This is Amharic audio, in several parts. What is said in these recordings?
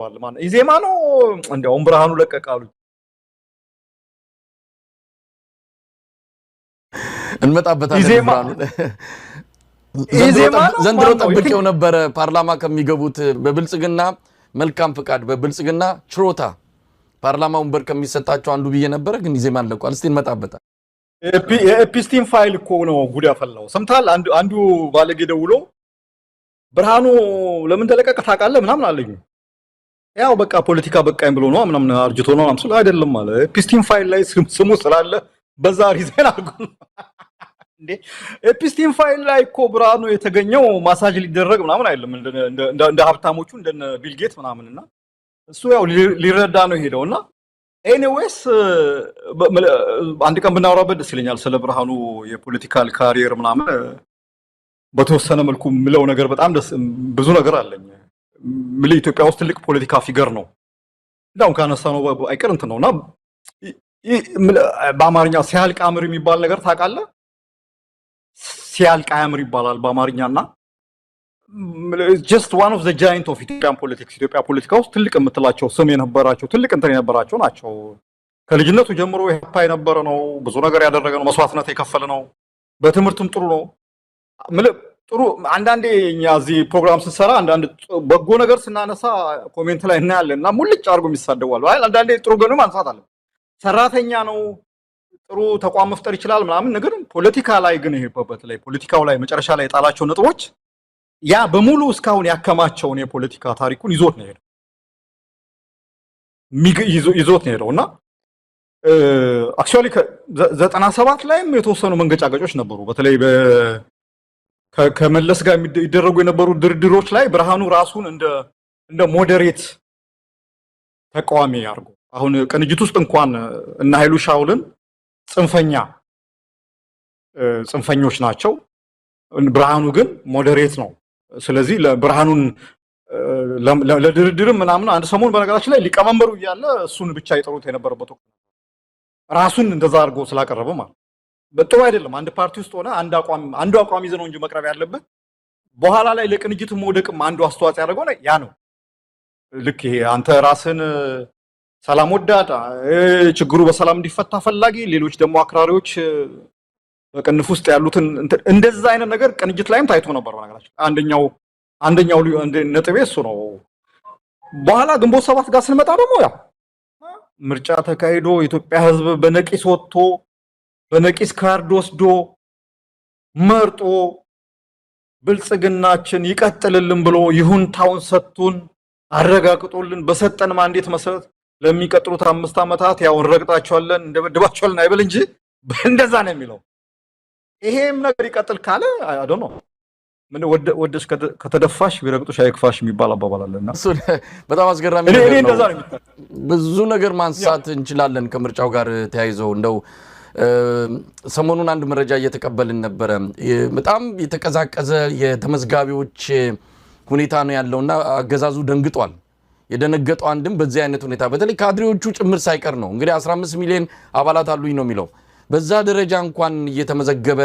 ማነው ኢዜማ ነው እንዲያውም ብርሃኑ ለቀቀ አሉኝ። እንመጣበታለን። ኢዜማ ብርሃኑን ኢዜማ ነው ዘንድሮ ማን ነው? ጠብቄው ነበረ። ፓርላማ ከሚገቡት በብልጽግና መልካም ፍቃድ በብልጽግና ችሮታ ፓርላማ ወንበር ከሚሰጣቸው አንዱ ብዬ ነበረ፣ ግን ኢዜማን ለቋል። እስቲ እንመጣበታል። የኤፒስቲን ፋይል እኮ ነው ጉድ ያፈላው። ሰምተሃል? አንዱ ባለጌ ደውሎ ብርሃኑ ለምን ተለቀቀ ታውቃለህ ምናምን አለኝ። ያው በቃ ፖለቲካ በቃኝ ብሎ ነው ምናምን አርጅቶ ነው ምናምን ስለው አይደለም አለ። ኤፒስቲን ፋይል ላይ ስሙ ስላለ በዛ resign አድርጎ ነው። እንዴ ኤፒስቲን ፋይል ላይ እኮ ብርሃኑ የተገኘው ማሳጅ ሊደረግ ምናምን አይደለም፣ እንደ ሀብታሞቹ እንደነ ቢል ጌት ምናምን እና እሱ ያው ሊረዳ ነው የሄደው። እና anyways አንድ ቀን ብናወራበት ደስ ይለኛል። ስለ ብርሃኑ የ political career ምናምን በተወሰነ መልኩ ምለው ነገር በጣም ደስ ብዙ ነገር አለኝ። ምል ኢትዮጵያ ውስጥ ትልቅ ፖለቲካ figure ነው። እንዳውም ካነሳ ነው አይቀር እንትን ነውና በአማርኛ ሲያልቅ አምር የሚባል ነገር ታውቃለህ? ሲያልቅ አያምር ይባላል በአማርኛና just one of the giant of Ethiopian politics፣ ኢትዮጵያ ፖለቲካ ውስጥ ትልቅ የምትላቸው ስም የነበራቸው ትልቅ እንትን የነበራቸው ናቸው። ከልጅነቱ ጀምሮ ኢህአፓ የነበረ ነው። ብዙ ነገር ያደረገ ነው። መስዋዕትነት የከፈለ ነው። በትምህርቱም ጥሩ ነው። ጥሩ አንዳንዴ እኛ እዚህ ፕሮግራም ስንሰራ አንዳንድ በጎ ነገር ስናነሳ comment ላይ እናያለን እና ሙልጭ አድርጎ የሚሳደቡ አሉ። አይ አንዳንዴ ጥሩ ገኑ ማንሳት አለ። ሰራተኛ ነው፣ ጥሩ ተቋም መፍጠር ይችላል ምናምን ነገር፣ ፖለቲካ ላይ ግን ይሄ በተለይ ፖለቲካው ላይ መጨረሻ ላይ የጣላቸው ነጥቦች ያ በሙሉ እስካሁን ያከማቸውን የፖለቲካ ታሪኩን ይዞት ነው የሄደው፣ ይዞት ነው የሄደው። እና actually 97 ላይም የተወሰኑ መንገጫገጮች ነበሩ። በተለይ ከመለስ ጋር ይደረጉ የነበሩ ድርድሮች ላይ ብርሃኑ ራሱን እንደ moderate ተቃዋሚ አድርጎ አሁን ቅንጅት ውስጥ እንኳን እነ ኃይሉ ሻውልን ጽንፈኞች ናቸው። ብርሃኑ ግን moderate ነው። ስለዚህ ለብርሃኑን ለድርድርም ምናምን አንድ ሰሞን በነገራችን ላይ ሊቀመንበሩ እያለ እሱን ብቻ የጠሩት የነበረበት ወቅት ራሱን እንደዛ አድርጎ ስላቀረበ ማለት ጥሩ አይደለም። አንድ ፓርቲ ውስጥ ሆነ አንድ አቋም አንዱ አቋም ይዘህ ነው እንጂ መቅረብ ያለብህ። በኋላ ላይ ለቅንጅት መውደቅም አንዱ አስተዋጽኦ ያደረገው ያ ነው። ልክ ይሄ አንተ ራስን ሰላም ወዳድ፣ ችግሩ በሰላም እንዲፈታ ፈላጊ፣ ሌሎች ደግሞ አክራሪዎች በቅንፍ ውስጥ ያሉትን እንደዛ አይነት ነገር ቅንጅት ላይም ታይቶ ነበር። በነገራችን አንደኛው ነጥቤ እሱ ነው። በኋላ ግንቦት 7 ጋር ስንመጣ ደግሞ ያው ምርጫ ተካሂዶ የኢትዮጵያ ሕዝብ በነቂስ ወጥቶ በነቂስ ካርድ ወስዶ መርጦ ብልጽግናችን ይቀጥልልን ብሎ ይሁንታውን ሰጥቶን አረጋግጦልን በሰጠን mandate መሰረት ለሚቀጥሉት 5 ዓመታት ያው እንረግጣቸዋለን እንደበድባቸዋለን አይበል እንጂ እንደዛ ነው የሚለው። ይሄም ነገር ይቀጥል ካለ I don't know፣ ምን ወደሽ ከተደፋሽ ቢረግጡሽ አይክፋሽ የሚባል አባባል አለና እሱ በጣም አስገራሚ እኔ ነገር ነው። እንደዛ ነው የሚታየው። ብዙ ነገር ማንሳት እንችላለን ከምርጫው ጋር ተያይዘው። እንደው ሰሞኑን አንድ መረጃ እየተቀበልን ነበረ። በጣም የተቀዛቀዘ የተመዝጋቢዎች ሁኔታ ነው ያለውና አገዛዙ ደንግጧል። የደነገጠው አንድም በዚህ አይነት ሁኔታ በተለይ ካድሬዎቹ ጭምር ሳይቀር ነው። እንግዲህ 15 ሚሊዮን አባላት አሉኝ ነው የሚለው። በዛ ደረጃ እንኳን እየተመዘገበ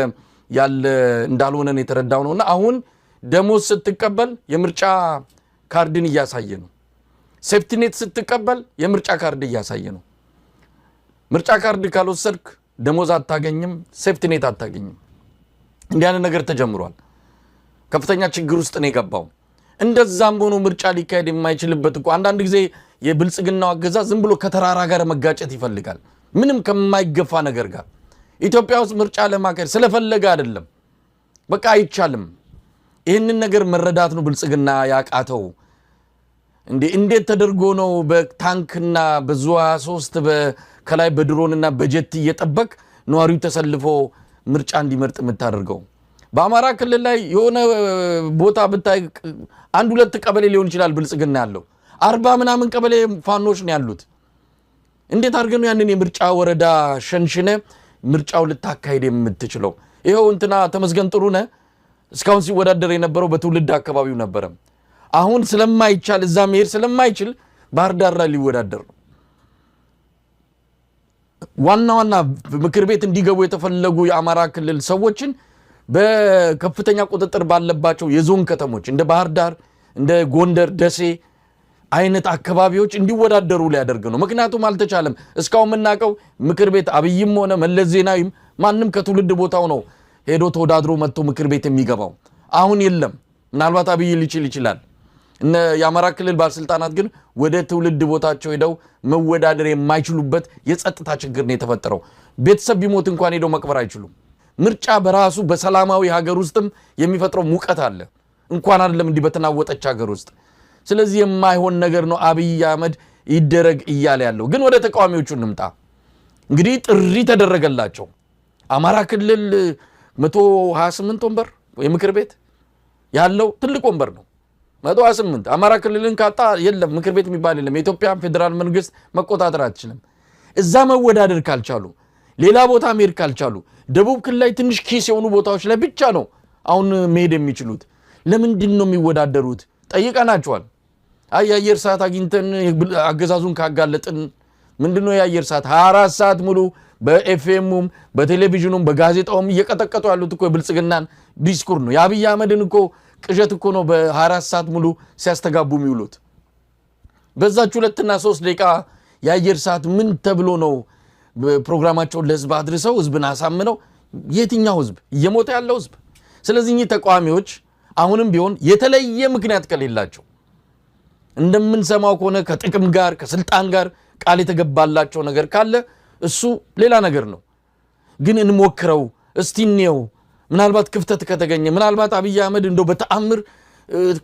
ያለ እንዳልሆነ የተረዳው ነው። እና አሁን ደሞዝ ስትቀበል የምርጫ ካርድን እያሳየ ነው። Safety net ስትቀበል የምርጫ ካርድ እያሳየ ነው። ምርጫ ካርድ ካልወሰድክ ደሞዝ አታገኝም፣ safety net አታገኝም። እንዲህ አይነት ነገር ተጀምሯል። ከፍተኛ ችግር ውስጥ ነው የገባው። እንደዛም ሆኖ ምርጫ ሊካሄድ የማይችልበት እኮ አንዳንድ ጊዜ የብልጽግናው አገዛዝ ዝም ብሎ ከተራራ ጋር መጋጨት ይፈልጋል። ምንም ከማይገፋ ነገር ጋር ኢትዮጵያ ውስጥ ምርጫ ለማካሄድ ስለፈለገ አይደለም፣ በቃ አይቻልም። ይህንን ነገር መረዳት ነው ብልጽግና ያቃተው። እንዴ እንዴት ተደርጎ ነው በታንክና በዙ 23 ከላይ በድሮንና በጀት እየጠበቅ ነዋሪው ተሰልፎ ምርጫ እንዲመርጥ የምታደርገው? በአማራ ክልል ላይ የሆነ ቦታ ብታይ አንድ ሁለት ቀበሌ ሊሆን ይችላል ብልጽግና ያለው፣ 40 ምናምን ቀበሌ ፋኖች ነው ያሉት። እንዴት አድርገህ ነው ያንን የምርጫ ወረዳ ሸንሽነ ምርጫው ልታካሄድ የምትችለው? ይኸው እንትና ተመስገን ጥሩነህ እስካሁን ሲወዳደር የነበረው በትውልድ አካባቢው ነበረ። አሁን ስለማይቻል እዛ መሄድ ስለማይችል ባህር ዳር ላይ ሊወዳደር ነው። ዋና ዋና ምክር ቤት እንዲገቡ የተፈለጉ የአማራ ክልል ሰዎችን በከፍተኛ ቁጥጥር ባለባቸው የዞን ከተሞች እንደ ባህር ዳር፣ እንደ ጎንደር፣ ደሴ አይነት አካባቢዎች እንዲወዳደሩ ሊያደርግ ነው። ምክንያቱም አልተቻለም። እስካሁን የምናውቀው ምክር ቤት አብይም ሆነ መለስ ዜናዊም ማንም ከትውልድ ቦታው ነው ሄዶ ተወዳድሮ መጥቶ ምክር ቤት የሚገባው። አሁን የለም። ምናልባት አብይ ሊችል ይችላል። እነ የአማራ ክልል ባለስልጣናት ግን ወደ ትውልድ ቦታቸው ሄደው መወዳደር የማይችሉበት የጸጥታ ችግር ነው የተፈጠረው። ቤተሰብ ቢሞት እንኳን ሄደው መቅበር አይችሉም። ምርጫ በራሱ በሰላማዊ ሀገር ውስጥም የሚፈጥረው ሙቀት አለ፣ እንኳን አይደለም እንዲህ በተናወጠች ሀገር ውስጥ። ስለዚህ የማይሆን ነገር ነው አብይ አህመድ ይደረግ እያለ ያለው። ግን ወደ ተቃዋሚዎቹ እንምጣ። እንግዲህ ጥሪ ተደረገላቸው። አማራ ክልል 128 ወንበር የምክር ቤት ያለው ትልቅ ወንበር ነው። 128 አማራ ክልልን ካጣ የለም ምክር ቤት የሚባል የለም። የኢትዮጵያ ፌዴራል መንግስት መቆጣጠር አትችልም። እዛ መወዳደር ካልቻሉ፣ ሌላ ቦታ መሄድ ካልቻሉ፣ ደቡብ ክልል ላይ ትንሽ ኪስ የሆኑ ቦታዎች ላይ ብቻ ነው አሁን መሄድ የሚችሉት። ለምንድን ነው የሚወዳደሩት? ጠይቀናቸዋል። አይ የአየር ሰዓት አግኝተን አገዛዙን ካጋለጥን። ምንድን ነው የአየር ሰዓት? 24 ሰዓት ሙሉ በኤፍኤሙም በቴሌቪዥኑም በጋዜጣውም እየቀጠቀጡ ያሉት እኮ የብልጽግናን ዲስኩር ነው። የአብይ አህመድን እኮ ቅዠት እኮ ነው በ24 ሰዓት ሙሉ ሲያስተጋቡ የሚውሉት። በዛች 2ና 3 ደቂቃ የአየር ሰዓት ምን ተብሎ ነው ፕሮግራማቸውን ለህዝብ አድርሰው ህዝብን አሳምነው፣ የትኛው ህዝብ? እየሞተ ያለው ህዝብ። ስለዚህ እኚህ ተቃዋሚዎች አሁንም ቢሆን የተለየ ምክንያት ከሌላቸው፣ እንደምንሰማው ከሆነ ከጥቅም ጋር ከስልጣን ጋር ቃል የተገባላቸው ነገር ካለ እሱ ሌላ ነገር ነው። ግን እንሞክረው እስቲ እንየው፣ ምናልባት ክፍተት ከተገኘ፣ ምናልባት አብይ አህመድ እንደው በተአምር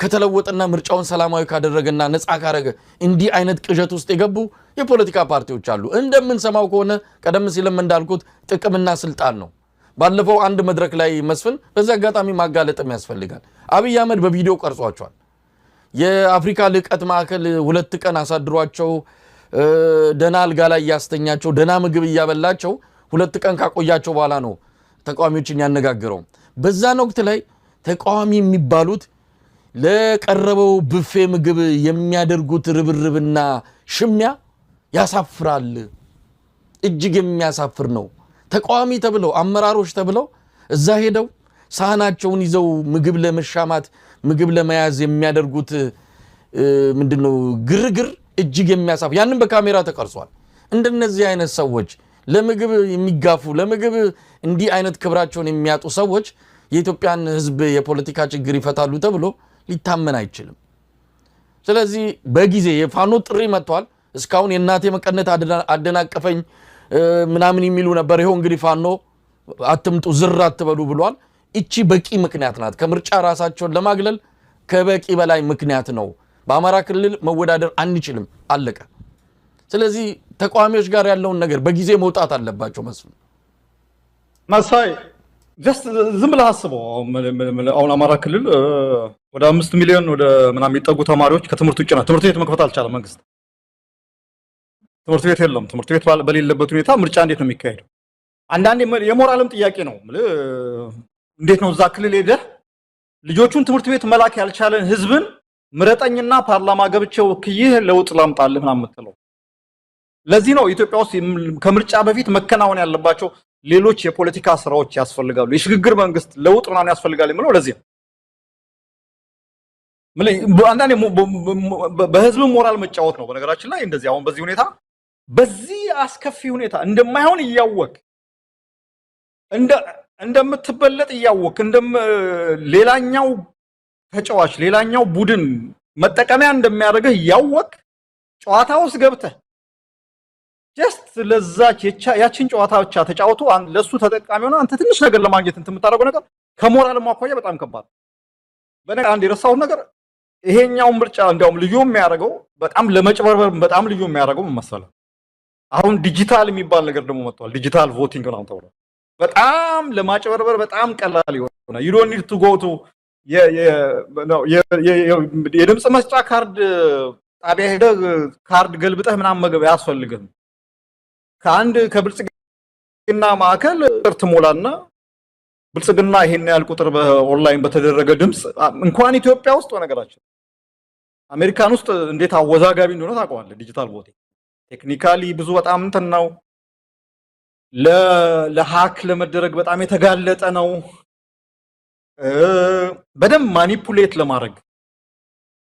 ከተለወጠና ምርጫውን ሰላማዊ ካደረገና ነፃ ካረገ፣ እንዲህ አይነት ቅዠት ውስጥ የገቡ የፖለቲካ ፓርቲዎች አሉ። እንደምንሰማው ከሆነ ቀደም ሲልም እንዳልኩት ጥቅምና ስልጣን ነው። ባለፈው አንድ መድረክ ላይ መስፍን፣ በዚህ አጋጣሚ ማጋለጥም ያስፈልጋል። አብይ አህመድ በቪዲዮ ቀርጿቸዋል። የአፍሪካ ልቀት ማዕከል 2 ቀን አሳድሯቸው፣ ደና አልጋ ላይ እያስተኛቸው፣ ደና ምግብ እያበላቸው 2 ቀን ካቆያቸው በኋላ ነው ተቃዋሚዎችን ያነጋግረው። በዛን ወቅት ላይ ተቃዋሚ የሚባሉት ለቀረበው ብፌ ምግብ የሚያደርጉት ርብርብና ሽሚያ ያሳፍራል። እጅግ የሚያሳፍር ነው። ተቃዋሚ ተብለው፣ አመራሮች ተብለው እዛ ሄደው ሳህናቸውን ይዘው ምግብ ለመሻማት፣ ምግብ ለመያዝ የሚያደርጉት ምንድነው ግርግር እጅግ የሚያሳፍር፣ ያንን በካሜራ ተቀርጿል። እንደነዚህ አይነት ሰዎች፣ ለምግብ የሚጋፉ፣ ለምግብ እንዲህ አይነት ክብራቸውን የሚያጡ ሰዎች የኢትዮጵያን ሕዝብ የፖለቲካ ችግር ይፈታሉ ተብሎ ሊታመን አይችልም። ስለዚህ በጊዜ የፋኖ ጥሪ መጥቷል። እስካሁን የእናቴ መቀነት አደናቀፈኝ ምናምን የሚሉ ነበር። ይኸው እንግዲህ ፋኖ አትምጡ፣ ዝር አትበሉ ብሏል። እቺ በቂ ምክንያት ናት። ከምርጫ ራሳቸውን ለማግለል ከበቂ በላይ ምክንያት ነው። በአማራ ክልል መወዳደር አንችልም፣ አለቀ። ስለዚህ ተቃዋሚዎች ጋር ያለውን ነገር በጊዜ መውጣት አለባቸው። መስፍን። መሳይ፣ just ዝም ብለህ አስበው። አሁን አማራ ክልል ወደ 5 ሚሊዮን ወደ ምናምን የሚጠጉ ተማሪዎች ከትምህርት ውጭ ናቸው። ትምህርት ቤት መክፈት አልቻለም መንግስት። ትምህርት ቤት የለም። ትምህርት ቤት በሌለበት ሁኔታ ምርጫ እንዴት ነው የሚካሄደው? አንዳንዴ የሞራልም ጥያቄ ነው። እንዴት ነው እዛ ክልል ሄደህ ልጆቹን ትምህርት ቤት መላክ ያልቻለን ህዝብን ምረጠኝና ፓርላማ ገብቼ ወክዬህ ለውጥ ላምጣልህ ምናምን የምትለው? ለዚህ ነው ኢትዮጵያ ውስጥ ከምርጫ በፊት መከናወን ያለባቸው ሌሎች የፖለቲካ ስራዎች ያስፈልጋሉ፣ የሽግግር መንግስት ለውጥ ምናምን ያስፈልጋል የምለው ለዚህ ነው። አንዳንዴ በህዝብ ሞራል መጫወት ነው። በነገራችን ላይ እንደዚህ አሁን በዚህ ሁኔታ፣ በዚህ አስከፊ ሁኔታ እንደማይሆን እያወቅ፣ እንደምትበለጥ እያወቅ፣ እንደም ሌላኛው ተጫዋች፣ ሌላኛው ቡድን መጠቀሚያ እንደሚያደርግህ እያወቅ ጨዋታ ውስጥ ገብተህ just ለዛች ያችን ጨዋታ ብቻ ተጫውቶ ለሱ ተጠቃሚ ሆነ አንተ ትንሽ ነገር ለማግኘት እንትን የምታደርገው ነገር ከሞራልም አኳያ በጣም ከባድ ነው። በነገር አንድ የረሳሁት ነገር፣ ይሄኛውን ምርጫ እንዲያውም ልዩ የሚያደርገው፣ በጣም ለመጭበርበር በጣም ልዩ የሚያደርገው ምን መሰለህ? አሁን ዲጂታል የሚባል ነገር ደግሞ መጥቷል። Digital voting ምናምን ተብሏል። በጣም ለማጭበርበር በጣም ቀላል የሆነ፣ you don't need to go to የድምፅ መስጫ ካርድ ጣቢያ ሄደህ ካርድ ገልብጠህ ምናምን መግባት አያስፈልግህም። ከአንድ ከብልጽግና ማዕከል ቁጥር ትሞላና ብልጽግና ይሄን ያህል ቁጥር በኦንላይን በተደረገ ድምፅ፣ እንኳን ኢትዮጵያ ውስጥ፣ በነገራችን አሜሪካን ውስጥ እንዴት አወዛጋቢ እንደሆነ ታውቀዋለህ። Digital voting technically ብዙ በጣም እንትን ነው፣ ለ hack ለመደረግ በጣም የተጋለጠ ነው። በደንብ manipulate ለማድረግ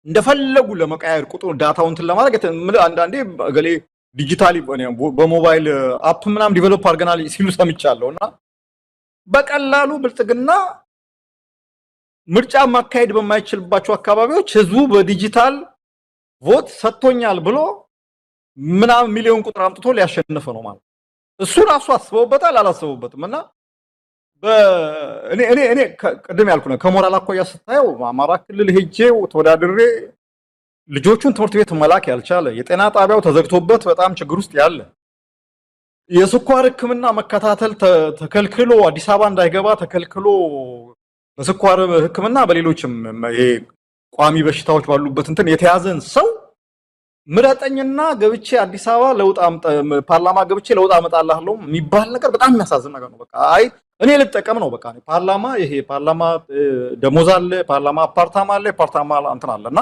እንደፈለጉ ለመቀያየር ቁጥሩ data ውን እንትን ለማድረግ አንዳንዴ እገሌ digitally በ mobile app ምናምን develop አድርገናል ሲሉ ሰምቻለሁ። እና በቀላሉ ብልጽግና ምርጫ ማካሄድ በማይችልባቸው አካባቢዎች ህዝቡ በ digital vote ሰጥቶኛል ብሎ ምናምን ሚሊዮን ቁጥር አምጥቶ ሊያሸንፍ ነው ማለት። እሱ ራሱ አስበውበታል አላስበውበትም። እና እኔ ቅድም ያልኩ ነው፣ ከሞራል አኳያ ስታየው አማራ ክልል ሄጄ ተወዳድሬ ልጆቹን ትምህርት ቤት መላክ ያልቻለ፣ የጤና ጣቢያው ተዘግቶበት በጣም ችግር ውስጥ ያለ፣ የስኳር ሕክምና መከታተል ተከልክሎ፣ አዲስ አበባ እንዳይገባ ተከልክሎ፣ በስኳር ሕክምና በሌሎችም ይሄ ቋሚ በሽታዎች ባሉበት እንትን የተያዘን ሰው ምረጠኝና ገብቼ አዲስ አበባ ለውጥ፣ ፓርላማ ገብቼ ለውጥ አመጣልሃለሁ የሚባል ነገር በጣም የሚያሳዝን ነገር ነው። በቃ አይ እኔ ልጠቀም ነው። በቃ ፓርላማ፣ ይሄ ፓርላማ ደሞዝ አለ፣ ፓርላማ አፓርታማ አለ፣ ፓርላማ እንትን አለ። እና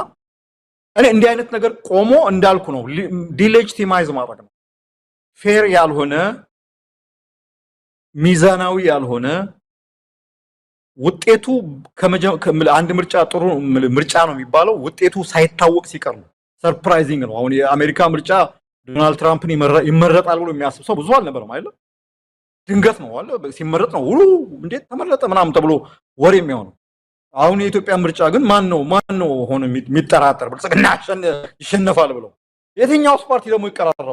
እኔ እንዲህ አይነት ነገር ቆሞ እንዳልኩ ነው፣ delegitimize ማድረግ ነው። Fair ያልሆነ፣ ሚዛናዊ ያልሆነ ውጤቱ፣ አንድ ምርጫ ጥሩ ምርጫ ነው የሚባለው ውጤቱ ሳይታወቅ ሲቀር ነው። Surprising ነው። አሁን የአሜሪካ ምርጫ ዶናልድ ትራምፕን ይመረጣል ብሎ የሚያስብ ሰው ብዙ አልነበረም አይደል? ድንገት ነው አለ ሲመረጥ ነው ውሉ እንዴት ተመረጠ ምናምን ተብሎ ወሬ የሚሆነው። አሁን የኢትዮጵያ ምርጫ ግን ማን ነው ሆኖ የሚጠራጠር ብልጽግና ይሸነፋል ብለው? የትኛውስ ፓርቲ ደግሞ ይቀራረባል?